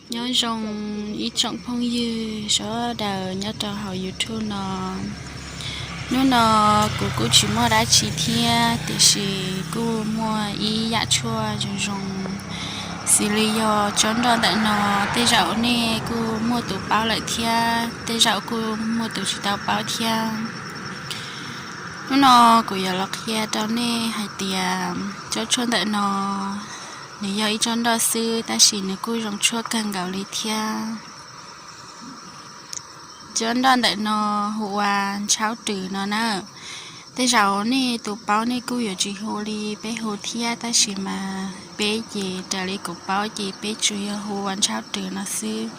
Nyob zoo ib tsoom phooj ywg sawv daws nyob rau hauv YouTube no. Hnub no kuv kuj tsis muaj dab tsi thiab, tiam sis kuj muaj ib yam tshuaj zoo zoo. Xws li yog tsob nroj ntawm no, tej zaum nej kuj muaj tus paub lawm thiab, tej zaum kuj muaj tus tsis tau paub thiab. Hnub no kuv yuav los qhia rau nej hais tias tsob tshuaj ntawm no, nws yog ib tsob nroj xwb tab sis nws kuj zoo tshuaj kawg nkaus li thiab. Tsob nroj ntawm no hu ua ntshaub rws no na. Tej zaum nej tus paub nej kuj yuav tsis hu li peb hu thiab, tab sis mas peb ces raws li kuv paub ces peb tsuas yog hu ua ntshaub rws no xwb.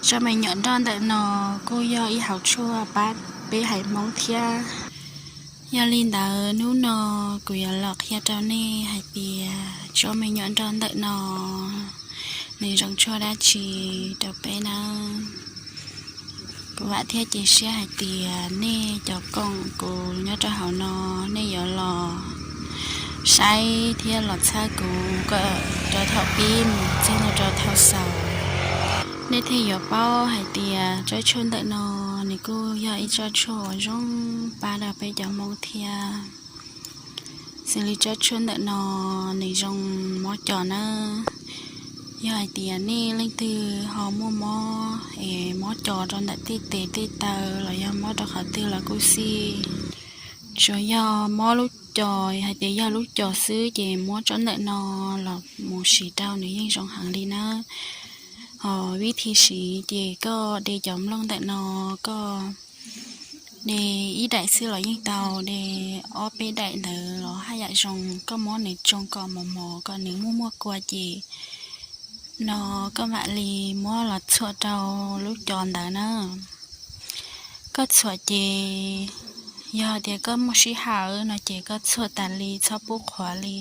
Tsob me nyuam nroj ntawm no kuj yog ib hauv tshuaj pab peb haiv Hmoob thiab. Yog li ntawd hnub no kuv yuav los qhia rau nej hais tias tsob me nyuam nroj ntawm no nws zoo tshuaj dab tsi rau peb nawb. Kuv vam thiab cia siab hais tias nej cov koom kuv nyob rau hauv no, nej yuav los saib thiab los txhawb kuv kom rau thaum pib mus txog rau thaum xaus, nej thiaj yuav paub hais tias tsob tshuaj ntawm no nws kuj yog ib tsob tshuaj uas zoo pab rau peb cov Hmoob thiab. Xws li tsob tshuaj ntawm no nws zoo mob co nawb. Yog hais tias nej leej twg ho muaj mob es mob co rau ntawm tej tes tej taw los yog mob rau qhov twg los kuj xij, tsuas yog mob lub co, hais tias yog lub co xwb ces muab tsob ntawm no los mus siv rau nws yeej zoo heev li nawb. Ho vib thi siv ces koj de cov nplooj ntawm no, koj de ib daim xwb los yeej tau, de ob peb daim ntawd los haj yam zoo. Koj muab nws tsoo kom mos mos kom nws muaj muaj kua ces no koj mam li muab los txhuam rau lub co ntawd na. Koj txhuam ces yog tias koj muaj sij hawm no ces koj txhuam tas li txhob pub qhuav li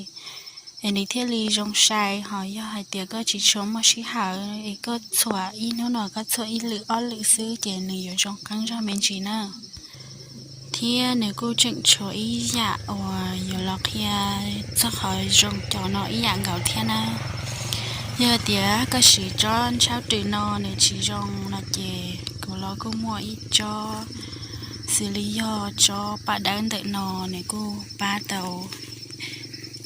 es nws thiaj li zoo sai. Ho yog hais tias koj tsis tshua muaj sij hawm es koj txhuam ib hnub no koj txhuam ib lwm ob lwm xwb ces nws yuav zoo qeeb zog me ntsis na. Thiab nws kuj tseem tshuav ib yam uas yuav los qhia txog qhov zoo co no ib yam nkaus thiab na. Yog tias koj siv tsob ntshaub rws no nws tsis zoo no ces kuv los kuj muaj ib tsob xws li yog tsob paj dawb ntawm no, nws kuj pab tau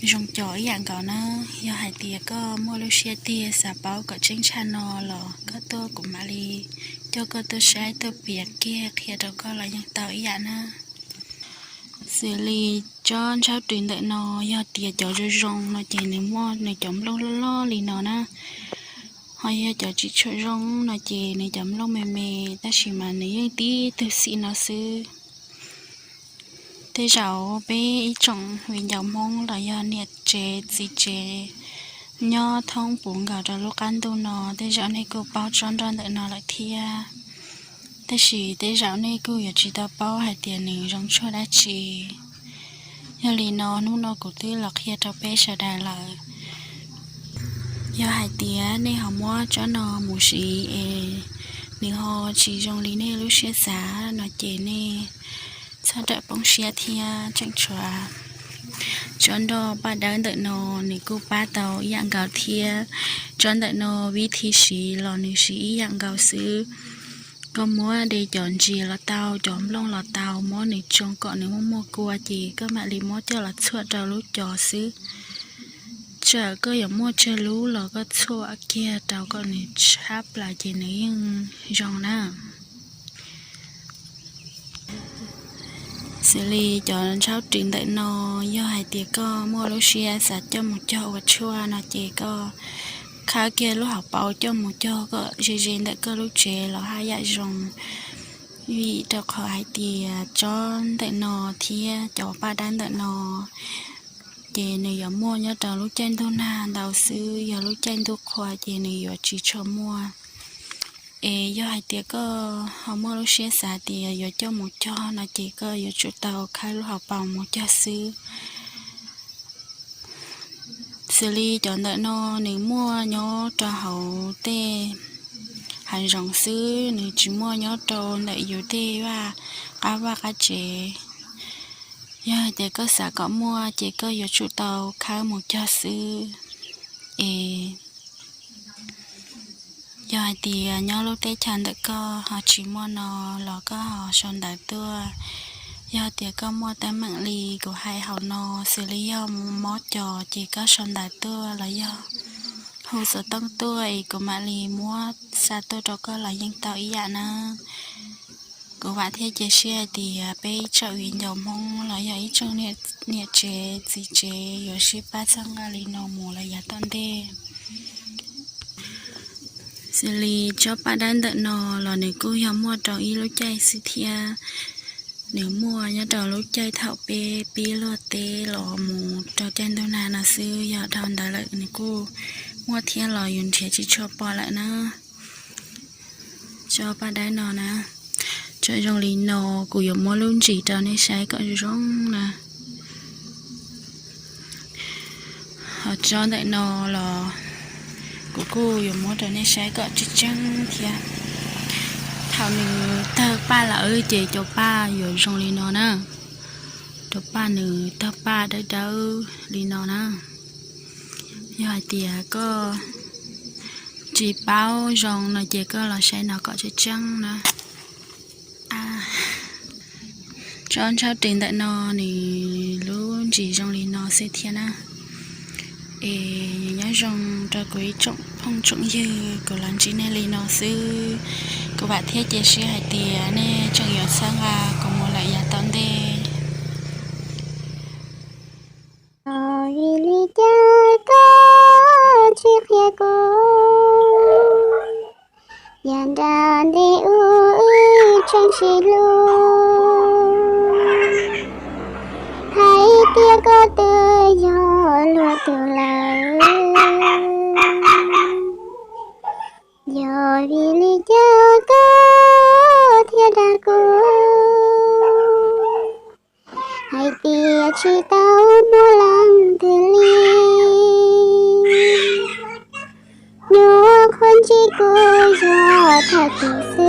zoo co ib yam nkaus na. Yog hais tias koj muaj lub siab tiag xav paub kom tseeb tshaj no los koj tuaj kuv mam li coj koj tuaj saib tuaj piav kiag qhia rau koj los yeej tau ib yam na. Xws li tsob ntshaub rws ntawm no, yog tias cov zoo zoo no ces nws muaj nws cov nplooj loj loj li no na. Ho yog cov tsis tshua zoo no ces nws cov nplooj me me, tab sis mas nws yeej tib tug xim no xwb. Tej zaum peb ib tsoom viv ncaus Hmoob los yog niam tsev txiv tsev nyob thoob puv nkaus rau lub qab ntuj no, tej zaum nej kuj paub tsob nroj ntawm no lawm thiab. Tab sis tej zaum nej kuj yuav tsis tau paub hais tias nws zoo tshuaj dab tsi. Yog li no hnub no kuv twb los qhia rau peb sawv daws lawm. Yog hais tias nej ho muab tsob no mus siv es nws ho tsis zoo li nej lub siab xav no ces nej txhob rawm poob siab thiab. Tseem tshuav tsob nroj paj dawb ntawm no, nws kuj pab tau ib yam nkaus thiab. Tsob ntawm no vib thi siv los nws siv ib yam nkaus xwb. Koj muab de cov ntsis los tau, cov nplooj los tau, muab nws tsoo kom nws muaj muaj kua ces koj mam li muab coj los txhuam rau lub co xwb. Txawm koj yuav muaj tsawg lub los koj txhuam kiag rau kom nws tshab plaws ces nws yeej zoo na. Xws li cov ntshaub rws ntawm no, yog hais tias koj muaj lub siab xav coj mus cog ua tshuaj no ces koj khawb kiag lub hauv paus coj mus cog kom ze ze ntawm koj lub tsev los haj yam zoo. Vim rau qhov hais tias tsob ntawm no thiab cov paj dawb ntawm no ces nws yuav muaj nyob rau lub caij ntuj nag ntau xwb, yog lub caij ntuj qhua ces nws yuav tsis tshua muaj. Es yog hais tias koj ho muaj lub siab xav tias yuav coj mus cog no ces koj yuav tsum tau khawb lub hauv paus mus cog xwb. Xws li cov ntawm no nws muaj nyob rau hauv tej hav zoov xwb, nws tsis muaj nyob rau ntawm yus tej vaj qab vaj qab tsev. Yog hais tias koj xav kom muaj ces koj yuav tsum tau khawb mus cog xwb. Es Yog hais tias nyob lub teb chaws ntawm koj ho tsis muaj no los koj ho sau ntawv tuaj. Yog tias koj muaj teeb meem li kuv hais hauv no, xws li yog mob cos ces koj sau ntawv tuaj los yog hu xov tooj tuaj es kuv mam li muab xa tuaj rau koj los yeej tau ib yam na. Kuv vam thiab cia siab hais tias peb ib tsoom viv ncaus Hmoob los yog ib tsoom niam tsev txiv tsev yuav sib pab txhawb nqa li no mus lawm yav tom ntej. Xws li tsob paj dawb ntawm no los nws kuj yog muaj rau ib lub caij xwb thiab. Nws muaj nyob rau lub caij thaum peb pib luaj teb los mus rau caij ntuj nag no xwb, yog dhau ntawd lawm nws kuj muaj thiab los yus nrhiav tsis tshua pom lawm na. Tsob paj dawb no na, tsob zoo li no kuv yuav muab lub ntsis rau nej saib kom zoo zoo na. Ho tsob ntawm no los kuv kuj yuav muab rau nej saib kom tseeb tseeb thiab. Thaum nws tawg paj lawm ces cov paj yuav zoo li no na. Cov paj nws tawg paj dawb dawb li no na. Yog hais tias koj tsis paub zoo no ces koj los saib no kom tseeb tseeb na. Tsob ntshaub ris ntawm no nws lub ntsis zoo li no xwb thiab na. Es nyob zoo rau kuv ib tsoom phooj tsoom ywg, kuv los ntsib nej li no xwb. Kuv vam thiab cia siab hais tias nej tseem yuav txhawb nqa kuv mus lawm yav tom ntej. Vim li cas koj tsis qhia kuv? Yav nram ntej ub wb tseem sib hlub, hais tias koj twb yog luag tus lawm. Yog vim li cas koj thiaj dag kuv hais tias tsis tau muaj leej twg li? Nyuam qhuav ntsib kuv yog thawj tus xwb.